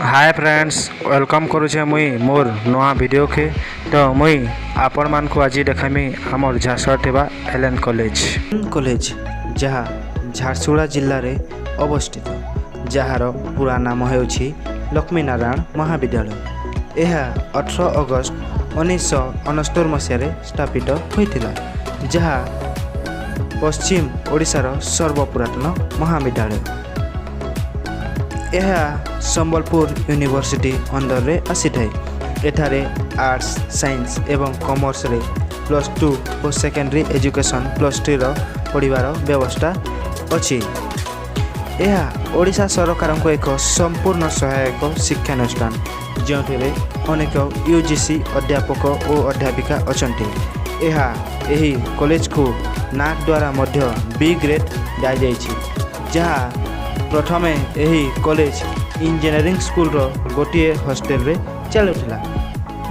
ହାଏ friends, welcome କରୁଛେ ମୁଇଁ ମୋର୍ ନୂଆ ଭିଡ଼ିଓକେ। ତ ମୁଇଁ ଆପଣମାନଙ୍କୁ ଆଜି ଦେଖାମି ଆମର୍ ଝାରସୁଗୁଡ଼ା ଥିବା ଏଲ୍ ଏନ୍ କଲେଜ। କଲେଜ ଯାହା ଝାରସୁଗୁଡ଼ା ଜିଲ୍ଲାରେ ଅବସ୍ଥିତ, ଯାହାର ପୁରା ନାମ ହେଉଛି ଲକ୍ଷ୍ମୀନାରାୟଣ ମହାବିଦ୍ୟାଳୟ। ଏହା 18 ଅଗଷ୍ଟ 1969 ମସିହାରେ ସ୍ଥାପିତ ହୋଇଥିଲା, ଯାହା ପଶ୍ଚିମ ଓଡ଼ିଶାର ସର୍ବପୁରାତନ ମହାବିଦ୍ୟାଳୟ। ଏହା ସମ୍ବଲପୁର ୟୁନିଭର୍ସିଟି ଅଣ୍ଡରରେ ଆସିଥାଏ। ଏଠାରେ ଆର୍ଟ୍ସ, ସାଇନ୍ସ ଏବଂ କମର୍ସରେ +2 ଓ ସେକେଣ୍ଡାରୀ ଏଜୁକେସନ୍ +3ର ପଢ଼ିବାର ବ୍ୟବସ୍ଥା ଅଛି। ଏହା ଓଡ଼ିଶା ସରକାରଙ୍କ ଏକ ସମ୍ପୂର୍ଣ୍ଣ ସହାୟକ ଶିକ୍ଷାନୁଷ୍ଠାନ, ଯେଉଁଥିରେ ଅନେକ ୟୁଜିସି ଅଧ୍ୟାପକ ଓ ଅଧ୍ୟାପିକା ଅଛନ୍ତି। ଏହି କଲେଜକୁ ନାକ୍ ଦ୍ୱାରା ମଧ୍ୟ ବି ଗ୍ରେଡ଼୍ ଦିଆଯାଇଛି, ଯାହା ପ୍ରଥମେ ଏହି କଲେଜ ଇଞ୍ଜିନିୟରିଂ ସ୍କୁଲର ଗୋଟିଏ ହଷ୍ଟେଲରେ ଚାଲୁଥିଲା।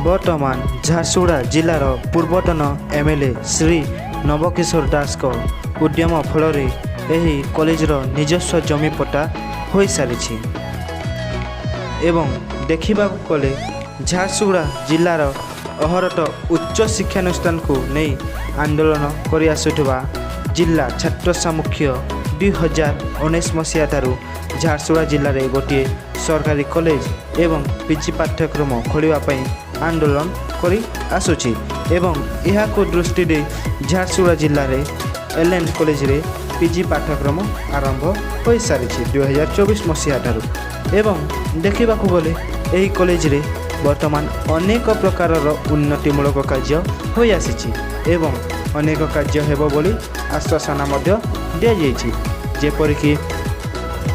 ବର୍ତ୍ତମାନ ଝାରସୁଗୁଡ଼ା ଜିଲ୍ଲାର ପୂର୍ବତନ ଏମଏଲଏ ଶ୍ରୀ ନବକିଶୋର ଦାସଙ୍କ ଉଦ୍ୟମ ଫଳରେ ଏହି କଲେଜର ନିଜସ୍ୱ ଜମି ପଟ୍ଟା ହୋଇସାରିଛି। ଏବଂ ଦେଖିବାକୁ ଗଲେ ଝାରସୁଗୁଡ଼ା ଜିଲ୍ଲାର ଅହରହ ଉଚ୍ଚ ଶିକ୍ଷାନୁଷ୍ଠାନକୁ ନେଇ ଆନ୍ଦୋଳନ କରିଆସୁଥିବା ଜିଲ୍ଲା ଛାତ୍ର ସାମ୍ମୁଖ୍ୟ 2019 ମସିହା ଠାରୁ ଝାରସୁଗୁଡ଼ା ଜିଲ୍ଲାରେ ଗୋଟିଏ ସରକାରୀ କଲେଜ ଏବଂ ପିଜି ପାଠ୍ୟକ୍ରମ ଖୋଲିବା ପାଇଁ ଆନ୍ଦୋଳନ କରି ଆସୁଛି। ଏବଂ ଏହାକୁ ଦୃଷ୍ଟି ଦେଇ ଝାରସୁଗୁଡ଼ା ଜିଲ୍ଲାରେ ଏଲ୍ ଏନ୍ କଲେଜରେ ପିଜି ପାଠ୍ୟକ୍ରମ ଆରମ୍ଭ ହୋଇସାରିଛି 2024 ମସିହା ଠାରୁ। ଏବଂ ଦେଖିବାକୁ ଗଲେ ଏହି କଲେଜରେ ବର୍ତ୍ତମାନ ଅନେକ ପ୍ରକାରର ଉନ୍ନତିମୂଳକ କାର୍ଯ୍ୟ ହୋଇଆସିଛି ଏବଂ ଅନେକ କାର୍ଯ୍ୟ ହେବ ବୋଲି ଆଶ୍ୱାସନା ମଧ୍ୟ ଦିଆଯାଇଛି। ଯେପରିକି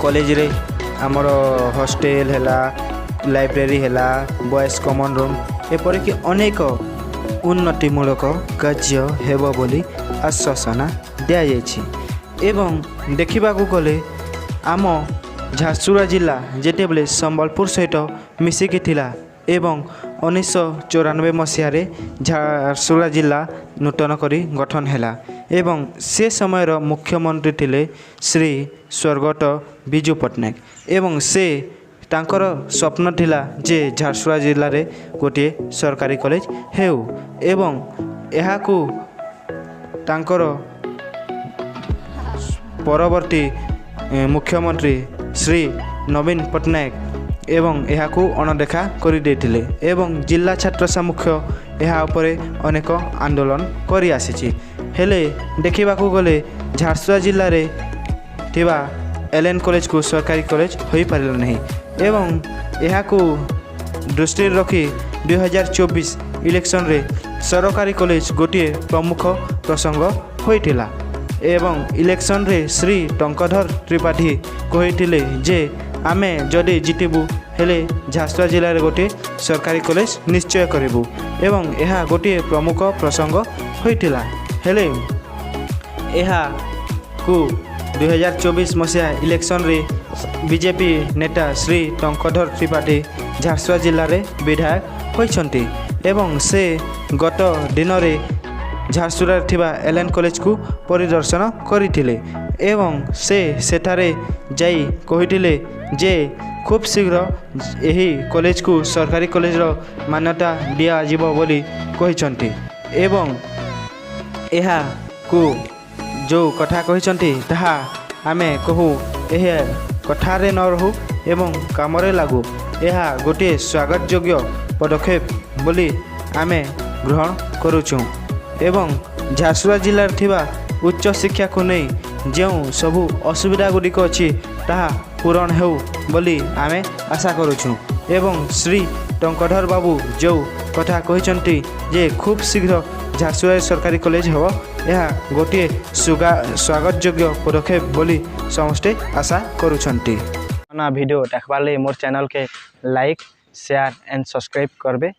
କଲେଜରେ ଆମର ହଷ୍ଟେଲ ହେଲା, ଲାଇବ୍ରେରୀ ହେଲା, ବଏଜ୍ କମନ୍ ରୁମ୍, ଏପରିକି ଅନେକ ଉନ୍ନତିମୂଳକ କାର୍ଯ୍ୟ ହେବ ବୋଲି ଆଶ୍ୱାସନା ଦିଆଯାଇଛି। ଏବଂ ଦେଖିବାକୁ ଗଲେ ଆମ ଝାରସୁଗୁଡ଼ା ଜିଲ୍ଲା ଯେତେବେଳେ ସମ୍ବଲପୁର ସହିତ ମିଶିକି ଥିଲା ଏବଂ 1994 ମସିହାରେ ଝାରସୁଗୁଡ଼ା ଜିଲ୍ଲା ନୂତନ କରି ଗଠନ ହେଲା ଏବଂ ସେ ସମୟର ମୁଖ୍ୟମନ୍ତ୍ରୀ ଥିଲେ ଶ୍ରୀ ସ୍ୱର୍ଗତ ବିଜୁ ପଟ୍ଟନାୟକ। ଏବଂ ସେ ତାଙ୍କର ସ୍ୱପ୍ନ ଥିଲା ଯେ ଝାରସୁଗୁଡ଼ା ଜିଲ୍ଲାରେ ଗୋଟିଏ ସରକାରୀ କଲେଜ ହେଉ। ଏବଂ ଏହାକୁ ତାଙ୍କର ପରବର୍ତ୍ତୀ ମୁଖ୍ୟମନ୍ତ୍ରୀ ଶ୍ରୀ ନବୀନ ପଟ୍ଟନାୟକ ଏବଂ ଏହାକୁ ଅଣଦେଖା କରିଦେଇଥିଲେ। ଏବଂ ଜିଲ୍ଲା ଛାତ୍ର ସାମ୍ମୁଖ୍ୟ ଏହା ଉପରେ ଅନେକ ଆନ୍ଦୋଳନ କରିଆସିଛି। ହେଲେ ଦେଖିବାକୁ ଗଲେ ଝାରସୁଗୁଡ଼ା ଜିଲ୍ଲାରେ ଥିବା ଏଲ୍ ଏନ୍ କଲେଜକୁ ସରକାରୀ କଲେଜ ହୋଇପାରିଲା ନାହିଁ। ଏବଂ ଏହାକୁ ଦୃଷ୍ଟିରେ ରଖି 2024 ଇଲେକ୍ସନରେ ସରକାରୀ କଲେଜ ଗୋଟିଏ ପ୍ରମୁଖ ପ୍ରସଙ୍ଗ ହୋଇଥିଲା। ଏବଂ ଇଲେକ୍ସନରେ ଶ୍ରୀ ଟଙ୍କଧର ତ୍ରିପାଠୀ କହିଥିଲେ ଯେ ଆମେ ଯଦି ଜିତିବୁ, ହେଲେ ଝାରସୁଗୁଡ଼ା ଜିଲ୍ଲାରେ ଗୋଟିଏ ସରକାରୀ କଲେଜ ନିଶ୍ଚୟ କରିବୁ। ଏବଂ ଏହା ଗୋଟିଏ ପ୍ରମୁଖ ପ୍ରସଙ୍ଗ ହୋଇଥିଲା। ହେଲେ ଏହାକୁ 2024 ମସିହା ଇଲେକ୍ସନରେ ବିଜେପି ନେତା ଶ୍ରୀ ଟଙ୍କଧର ତ୍ରିପାଠୀ ଝାରସୁଗୁଡ଼ା ଜିଲ୍ଲାରେ ବିଧାୟକ ହୋଇଛନ୍ତି ଏବଂ ସେ ଗତ ଦିନରେ ଝାରସୁଗୁଡ଼ାରେ ଥିବା ଏଲ୍ ଏନ୍ କଲେଜକୁ ପରିଦର୍ଶନ କରିଥିଲେ। ଏବଂ ସେ ସେଠାରେ ଯାଇ କହିଥିଲେ ଯେ ଖୁବ୍ ଶୀଘ୍ର ଏହି କଲେଜକୁ ସରକାରୀ କଲେଜର ମାନ୍ୟତା ଦିଆଯିବ ବୋଲି କହିଛନ୍ତି। ଏବଂ ଏହାକୁ ଯେଉଁ କଥା କହିଛନ୍ତି, ତାହା ଆମେ କହୁ, ଏହା କଥାରେ ନ ରହୁ ଏବଂ କାମରେ ଲାଗୁ। ଏହା ଗୋଟିଏ ସ୍ୱାଗତ ଯୋଗ୍ୟ ପଦକ୍ଷେପ ବୋଲି ଆମେ ଗ୍ରହଣ କରୁଛୁ। ଏବଂ ଝାରସୁଗୁଡ଼ା ଜିଲ୍ଲାରେ ଥିବା ଉଚ୍ଚ ଶିକ୍ଷାକୁ ନେଇ ଯେଉଁ ସବୁ ଅସୁବିଧା ଗୁଡ଼ିକ ଅଛି, ତାହା ପୂରଣ ହେଉ ବୋଲି ଆମେ ଆଶା କରୁଛୁ। ଏବଂ ଶ୍ରୀ ଟଙ୍କଧର ବାବୁ ଯେଉଁ କଥା କହିଛନ୍ତି ଯେ ଖୁବ୍ ଶୀଘ୍ର ଝାରସୁଗୁଡ଼ାରେ ସରକାରୀ କଲେଜ ହେବ, ଏହା ଗୋଟିଏ ସ୍ୱାଗତ ଯୋଗ୍ୟ ପଦକ୍ଷେପ ବୋଲି ସମସ୍ତେ ଆଶା କରୁଛନ୍ତି। ନା ଭିଡ଼ିଓ ଦେଖବାର୍ ଲାଗି ମୋର୍ ଚ୍ୟାନେଲ୍କେ ଲାଇକ୍, ସେୟାର ଆଣ୍ଡ ସବସ୍କ୍ରାଇବ୍ କରବେ।